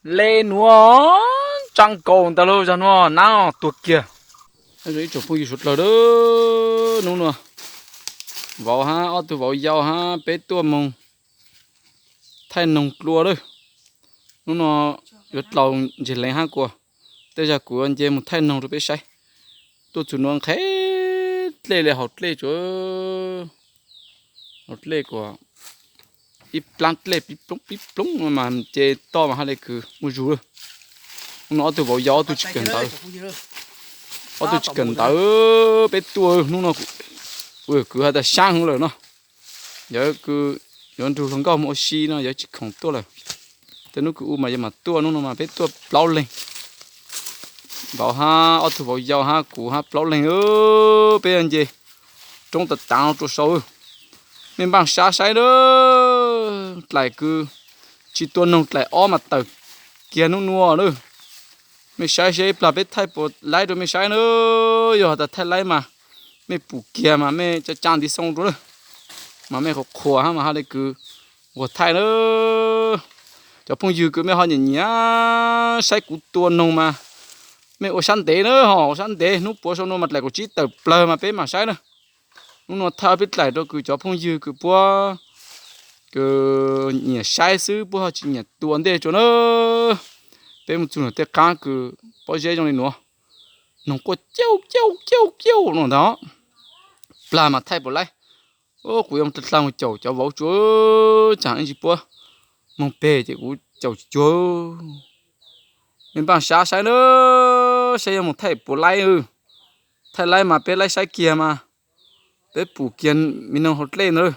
Le nuav tsaa nkaus ntawd lauj, zag nuav nab tuag kiag. Ib tsoom phooj ywg suav dlawg, hnub nuav vauv hab ob tug vauv yau hab peb tuaj moog thaij noog dlua lawm. Hnub nuav yuav dlaus ntseg leev hab kuas tej zag kuv nce moog thaij noog rua peb saib. Tuaj txug nuav nqhis dlej le hauv dlej tsuav, hauv dlej kuas ib plaab dlej pib ploob pib ploob mas ces toj mas hab le kws muaj zug lawm. Hnub nuav ob tug vauv yau ob tug tsis kawm ntawv, ob tug tsis kawm ntawv peb tuaj hnub nuav kuv has tas sab heev lawm no. Yog kws yuav nrug hluas nkauj moog ua si no yog tsis khoom tuaj lawm. Tej nub kws u mas yog mas tuaj, hnub nuav mas peb tuaj plaub leeg. Vauv hab ob tug vauv yau hab kuv hab plaub leeg, peb nce roob tas taav rua sau. Mej npaaj sab saib na, dlaim kws tsis tua noog dlaim ob mas tawm kiag hnub nuav na. Mej saib seb ib plag peb thaij puas laib rua mej saib na. Yog has tas thaij laib mas mej pum kiag mas mej caa caa ntiv xoo rua na, mas mej qhuas qhuas hab mas hab le kws quas thaij na. Cov phooj ywg kws mej ho nyiam nyiam saib kuv tua noog mas mej ua sab ntev na, ho ua sab ntev, hnub puav sau nuav mas dlaim kaum tsib tawm plawg mas peb mam saib na. Hnub nuav thaij ob peb dlaim rua kws cov phooj ywg kws puab kws nyiam saib xwb, puab ho tsis nyiam tua ntej tsuas na. Peb moog txug nuav tej qaab kws pob zeb zoo le nuav, noog quaj cauj cauj cauj cauj no ntag. Plag mas thaij puas laib. Kuv yuav moog dlha dlha moog caum cov vauv tsuav, caag ib ntsis puab moog peg ces kuv caum tsis cuag. Mej npaaj sab saib na, saib yuav moog thaij puas laib. Thaij laib mas peb laib saib kiag mas peb pum kiag me noog hauv dlej ntag.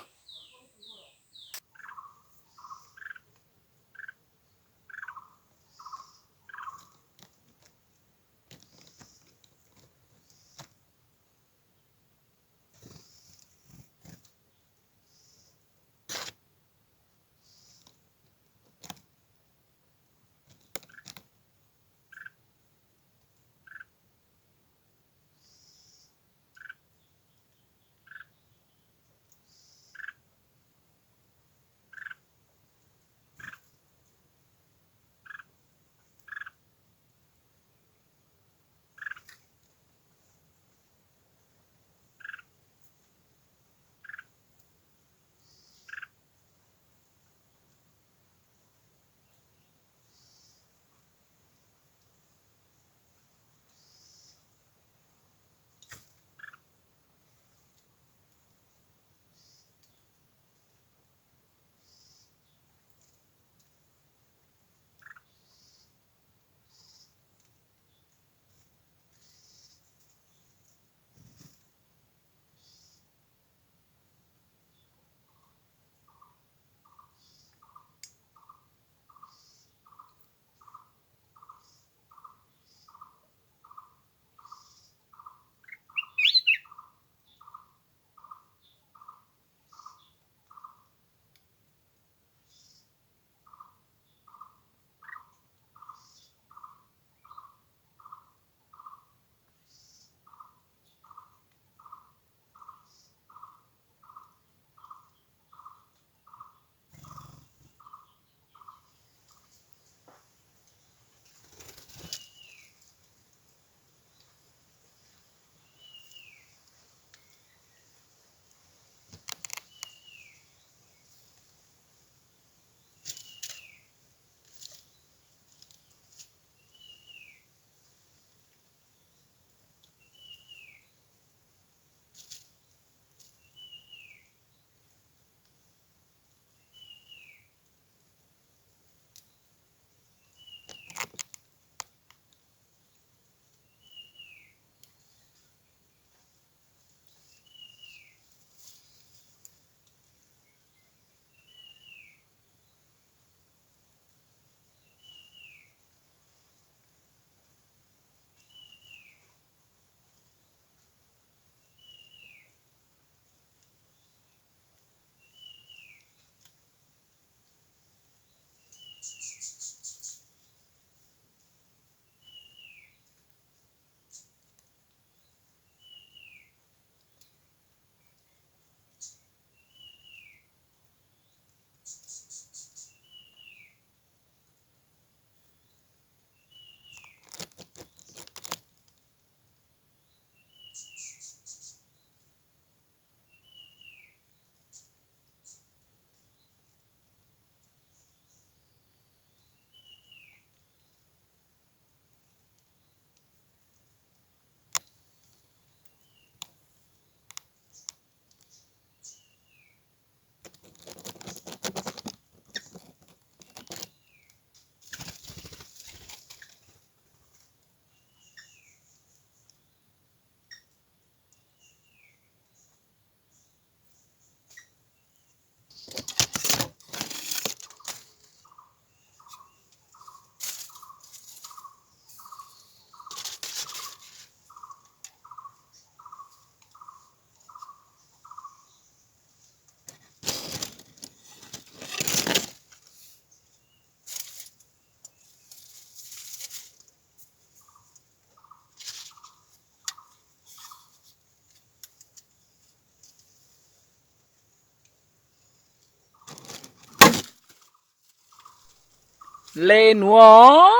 Le nuav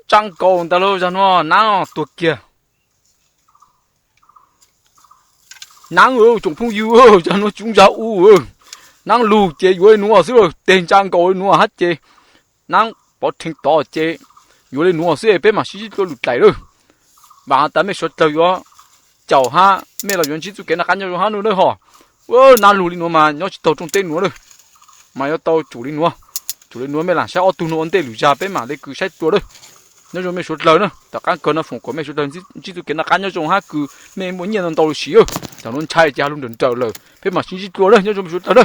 tsaa nkaus ntag lauj, zag nuav nab tuag kiag. Nab tsoom phooj ywg, zag nuav tsis zag u, nab lug ces yuav le nuav xwb, teg ntsa nkaus le nuav hab ces nab pov rhees tod ces yuav le nuav xwb, peb mam sib ntsib dlua lwm daim lawm. Vam has tas mej suav dlawg yuav caum hab mej los yuav ntsib txuj kev noj qab nyob zoo hab nuav nawb hos. Nab lug le nuav mas nyob tsis taug rooj teb nuav lawm, mas yuav tau tsum le nuav. Tsum le nuav mej lam saib ob tug nuav ua ntej lwm zag peb mam le kws saib dlua lawm. Nyob zoo mej suav dlawg na, tom qaab kawg no foom kom mej suav dlawg ntsib txuj kev noj qab nyob zoo hab kws mej muaj nyiaj ntau ntau lug sim. Tam nuav ntshai ces has lug nrawm nrawm lawm, peb mam sib ntsib dlua na, nyob zoo mej suav dlawg na.